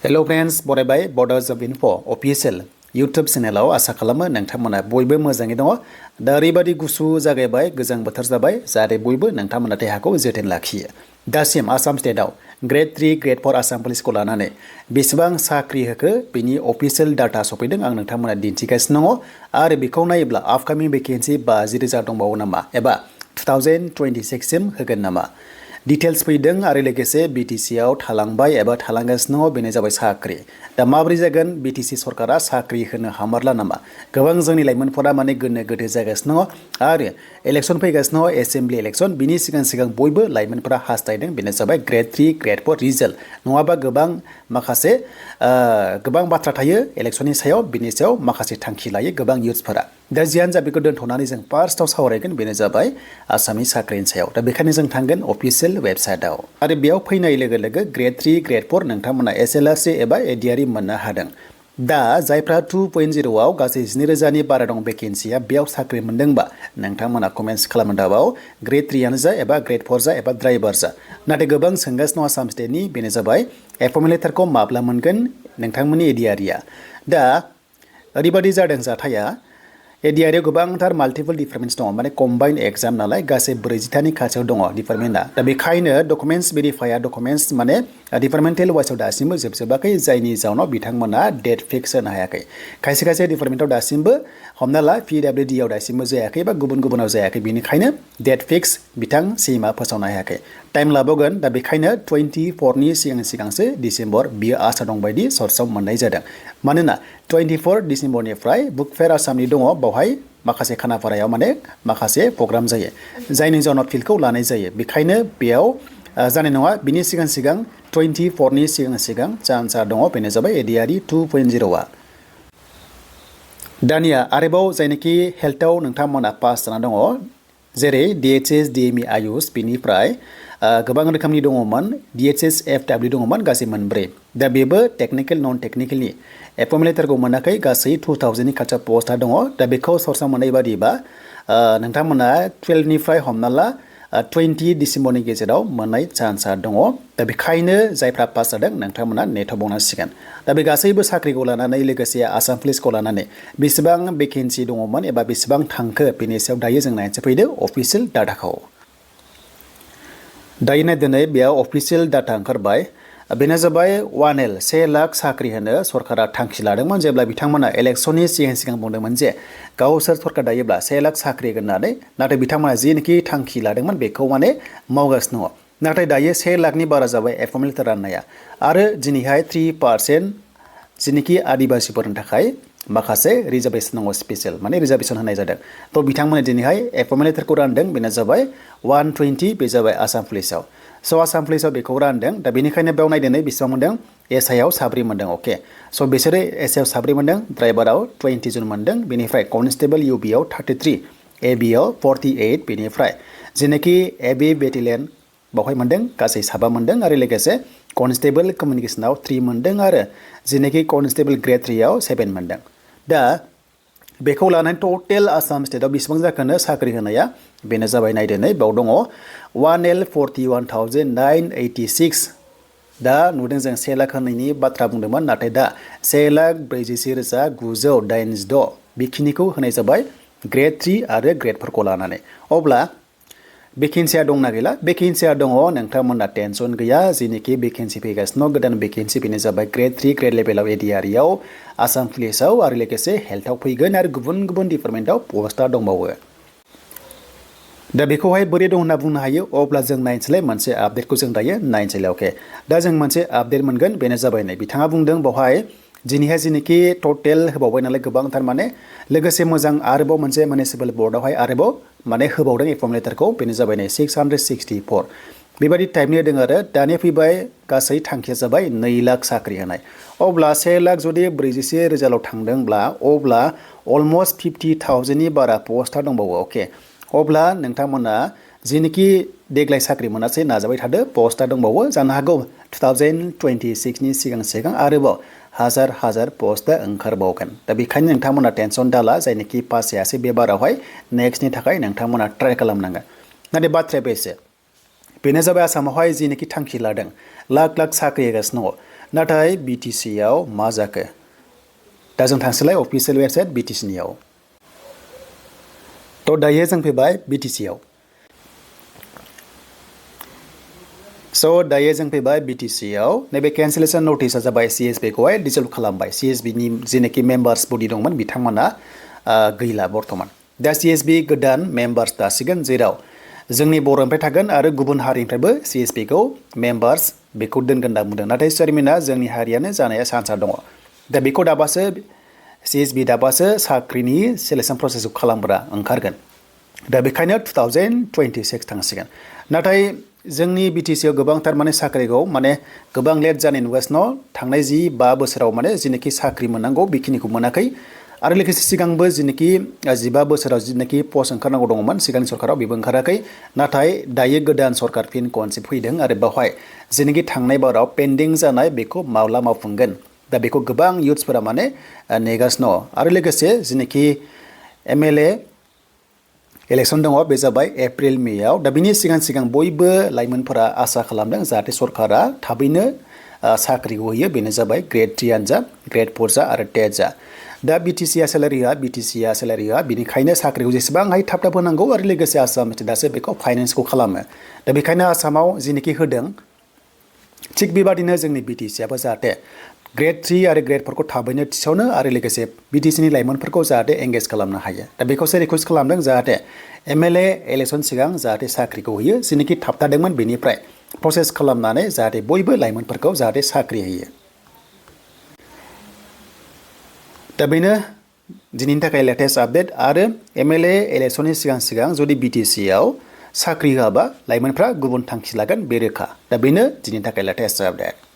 Hello friends, बरायबाय Borders of Info Official YouTube चेनेलाव आसा खालामो नोंथांमोना बयबो मोजाङै दङ। दा ओरैबादि गुसु जागायबाय गोजां बोथोर जाबाय जाहाथे बयबो नोंथांमोना देहाखौ जोथोन लाखियो। दासिम आसाम स्टेटआव ग्रेड 3 ग्रेड 4 आसाम पुलिसखौ लानानै बेसेबां साख्रि होखो बेनि अफिसियेल डाटा सफैदों आं नोंथांमोना दिन्थिगासिनो दङ आरो बेखौ नायोब्ला आपकामिं भेकेन्सि 50,000 दंबावो नामा एबा 2026 सिम होगोन नामा डिटेल्स फैदों आरो लोगोसे BTC आव थालांबाय एबा थालांगासिनो दङ बेनो जाबाय साख्रि। दा माब्रै जागोन BTC सरकारा साख्रि होनो हामारला नामा गोबां जोंनि लाइमोनफोरा माने गोनो गोथो जागासिनो दङ आरो इलेक्सन फैगासिनो दङ एसेम्बलि इलेक्सन बिनि सिगां बयबो लाइमोनफोरा हास्थायदों बेनो जाबाय ग्रेड 3 ग्रेड 4 रिजाल्ट नङाबा गोबां माखासे गोबां बाथ्रा थायो इलेक्सननि सायाव बिनि सायाव माखासे थांखि लायो गोबां इयुथ्सफोरा। दा जियानो जा बेखौ दोनथ'नानै जों फार्स्टआव सावरायगोन बेनो जाबाय आसामनि साख्रिनि सायाव। दा बेखायनो जों थांगोन अफिसियेल वेबसाइटआव आरो बेयाव फैनाय लोगो लोगो ग्रेड 3 ग्रेड 4 नोंथांमोना SLRC एबा ADRE मोननो हादों। दा जायफ्रा 2.0 आव गासै 12,000नि बारा दं भेकेन्सिया बेयाव साख्रि मोनदोंबा नोंथांमोना कमेन्ट्स खालामनो दाबाव ग्रेड 3 आनो जा एबा ग्रेड 4 जा एबा ड्राइभार जा। नाथाय गोबां सोंगासिनो दं आसाम स्टेटनि बेनो जाबाय एपइन्टमेन्ट लेटारखौ माब्ला मोनगोन नोंथांमोननि ADRE आ। दा ओरैबादि जादों जाथाया ADRE आव गोबांथार माल्टिपल डिपार्टमेन्ट्स दङ माने कम्बाइन एग्जाम नालाय गासै 40थानि खाथियाव दङ डिपार्टमेन्टआ। दा बेखायनो डकुमेन्ट्स भेरिफाया डकुमेन्ट्स माने डिपार्टमेन्टेल वाइसआव दासिमबो जोबजोबाखै जायनि जाउनाव बिथांमोना डेट फिक्स होनो हायाखै। खायसे डिपार्टमेन्टआव दासिमबो हमना ला PWD आव दासिमबो जायाखै बा गुबुनाव जायाखै बेनिखायनो डेट फिक्स बिथां CMआ फोसावनो हायाखै टाइम लाबावगोन। दा बेखायनो 24 नि सिगांसो डिसेम्बर बियो आसा दं बायदि सर्सआव मोननाय जादों। मानोना 24 डिसेम्बरनिफ्राय बुक फेयार आसामनि दङ बावहाय माखासे खानापारायाव माने माखासे प्रग्राम जायो जायनि जाउनाव फिल्डखौ लानाय जायो बेखायनो बेयाव जानाय नङा बिनि सिगां 24 नि सिगां चान्सआ दङ बेनो जाबाय ADRE 2.0 आ। दानिया आरोबाव जायनाखि हेल्थआव नोंथांमोना पास जाना दङ जेरै DHS DME आयुष बेनिफ्राय गोबां रोखोमनि दङमोन DHS FW दङमोन गासै मोनब्रै। दा बेबो टेक्निकेल नन टेक्निकेलनि एपइन्टमेन्ट लेटारखौ मोनाखै गासै 2000नि खाथियाव पस्टआ दङ। दा बेखौ सर्सआव मोननाय बादिबा नोंथांमोना 12निफ्राय हमना ला 20 डिसेम्बरनि गेजेराव मोननाय चान्सआ दङ। दा बेखायनो जायफ्रा पास जादों नोंथांमोना नेथ'बावनांसिगोन। दा बे गासैबो साख्रिखौ लानानै लोगोसे आसाम पुलिसखौ लानानै बेसेबां भेकेन्सि दङमोन एबा बेसेबां थांखो बेनि सायाव दायो जों नायनोसै फैदो अफिसियेल डाटाखौ। दायो नायदिनै बेयाव अफिसियेल डाटा ओंखारबाय बेनो जाबाय 1 लाख साख्रि होनो सरकारा थांखि लादोंमोन जेब्ला बिथांमोना इलेक्सननि सिगां बुंदोंमोन जे गावसोर सरकार दायोब्ला 1 लाख साख्रि होननानै नाथाय बिथांमोना जेनोखि थांखि लादोंमोन बेखौ माने मावगासिनो दङ। नाथाय दायो 1 लाखनि बारा जाबाय एपइन्टमेन्ट लेटार राननाया आरो दिनैहाय 3% जेनोखि आदिबासिफोरनि थाखाय माखासे रिजार्भेसन दङ स्पेशल माने रिजार्भेसन होनाय जादों। थ' बिथांमोना दिनैहाय एपइन्टमेन्ट लेटारखौ रानदों बेनो जाबाय 120 बे जाबाय आसाम पुलिसाव। स' आसाम पुलिसाव बेखौ रानदों दा बेनिखायनो बेयाव नायदिनै बेसेबां मोनदों SI आव 7 मोनदों अके। स' बिसोरो SI आव 7 मोनदों ड्राइभाराव 20 जन मोनदों बेनिफ्राय कनस्टेबल UB आव 33 AB आव 48 बेनिफ्राय जेनोखि AB बेटेलियन बावहाय मोनदों गासै 7 मोनदों आरो लोगोसे कनस्टेबल कमिउनिकेसनाव 3 मोनदों आरो जेनोखि कनस्टेबल ग्रेड 3 आव 7 मोनदों। दा बेखौ लानानै टटेल आसाम स्टेटआव बेसेबां जाखोनो साख्रि होनाया बेनो जाबाय नायदिनै बेयाव दङ 1,41,986। दा नुदों जों 1 लाख होनायनि बाथ्रा बुंदोंमोन नाथाय दा 1,41,986 बेखिनिखौ होनाय जाबाय ग्रेड 3 आरो ग्रेड 4 खौ लानानै। अब्ला भेकेन्सिया दंना गैला भेकेन्सिया दङ नोंथांमोना टेनसन गैया जेनोखि भेकेन्सि फैगासिनो गोदान भेकेन्सि बेनो जाबाय ग्रेड 3 ग्रेड लेभेलाव ADRE आव आसाम पुलिसाव आरो लोगोसे हेल्थआव फैगोन आरो गुबुन डिपार्टमेन्टआव पस्टआ दंबावो। दा बेखौहाय बोरै दं होनना बुंनो हायो अब्ला जों नायनोसैलाय मोनसे आपडेटखौ जों दायो नायनोसैलाय अके। दा जों मोनसे आपडेट मोनगोन बेनो जाबाय नै बिथाङा बुंदों बावहाय दिनैहाय जेनोखि टटेल होबावबाय नालाय गोबांथार माने लोगोसे मोजां आरोबाव मोनसे मिउनिसिपाल बर्डआवहाय आरोबाव माने होबावदों एपइन्टमेन्ट लेटारखौ बेनो जाबाय नै 664 बेबायदि टाइपनि होदों आरो दानिया फैबाय गासै थांखिया जाबाय 2 लाख साख्रि होनाय। अब्ला 1 लाख जुदि 44,000 थांदोंब्ला अब्ला अलमस्ट 50,000नि बारा पस्टआ दंबावो अके। अब्ला नोंथांमोना जेनोखि देग्लाय साख्रि मोनासै नाजाबाय थादो पस्टआ दंबावो जानो हागौ 2026नि सिगां आरोबाव हाजार पस्टआ ओंखारबावगोन। दा बेखायनो नोंथांमोना टेनसन दाला जायनोखि पास जायासै बे बारावहाय नेक्स्टनि थाखाय नोंथांमोना ट्राइ खालामनांगोन। नाथाय बाथ्राया बेसो बेनो जाबाय आसामावहाय जेनोखि थांखि लादों लाख साख्रि होगासिनो दङ नाथाय BTC आव मा जाखो दा जों थांसैलाय अफिसियेल वेबसाइट BTC नियाव थ' दायो जों फैबाय BTC आव स' दायो जों फैबाय BTC आव नैबे केन्सेलेसन नटिसआ जाबाय CSB खौहाय डिसल्भ खालामबाय CSB नि जेनाखि मेम्बार्स बडि दंमोन बिथांमोना गैला बर्तमान दा CSB गोदान मेम्बार्स दासिगोन जेराव जोंनि बर'निफ्राय थागोन आरो गुबुन हारिनिफ्रायबो CSB खौ मेम्बार्स बेखौ दोनगोन होनना बुंदों नाथाय चेयारमेना जोंनि हारियानो जानाया चान्सआ दङ दा बेखौ दाबासो CSB दाबासो साख्रिनि सेलेक्सन प्रसेसखौ खालामग्रा ओंखारगोन दा बेखायनो 2026 थांसिगोन नाथाय जोंनि BTC आव गोबांथार माने साख्रिखौ माने गोबां लेट जानाय नुगासिनो थांनाय 15 बोसोराव माने जिनोखि साख्रि मोननांगौ बेखिनिखौ मोनाखै आरो लोगोसे सिगांबो जिनोखि 15 बोसोराव जिनोखि पस्ट ओंखारनांगौ दङमोन सिगांनि सरकाराव बेबो ओंखाराखै नाथाय दायो गोदान सरकार फिन कनसेप्ट फैदों आरो बेवहाय जिनोखि थांनाय बाराव पेन्डिं जानाय बेखौ माब्ला मावफुंगोन दा बेखौ गोबां इयुथ्सफोरा माने नेगासिनो आरो लोगोसे जिनोखि MLA इलेक्सन दङ बे जाबाय एप्रिल मेआव दा बिनि सिगां बयबो लाइमोनफोरा आसा खालामदों जाहाथे सरकारा थाबैनो साख्रिखौ होयो बेनो जाबाय ग्रेड 3 आनजा ग्रेड 4 जा आरो टेट जा दा BTC आ सेलारिया बिनिखायनो साख्रिखौ जेसेबांहाय थाब थाब होनांगौ आरो लोगोसे आसाम स्टेटआसो बेखौ फाइनेन्सखौ खालामो दा बेखायनो आसामाव जिनोखि होदों थिग बेबादिनो जोंनि BTC आबो जाहाथे ग्रेड 3 आरो ग्रेड 4 खौ थाबैनो थिसनो आरो लोगोसे BTC नि लाइमोनफोरखौ जाहाथे एंगेज खालामनो हायो दा बेखौसो रिक्वेस्ट खालामदों जाहाथे MLA इलेक्सन सिगां जाहाथे साख्रिखौ होयो जिनोखि थाबथादोंमोन बेनिफ्राय प्रसेस खालामनानै जाहाथे बयबो लाइमोनफोरखौ जाहाथे साख्रि होयो दा बेनो दिनैनि थाखाय लेटेस्ट आपडेट आरो MLA इलेक्सननि सिगां जुदि BTC आव साख्रि होआबा लाइमोनफ्रा गुबुन थांखि लागोन बे रोखा दा बेनो दिनैनि थाखाय लेटेस्ट आपडेट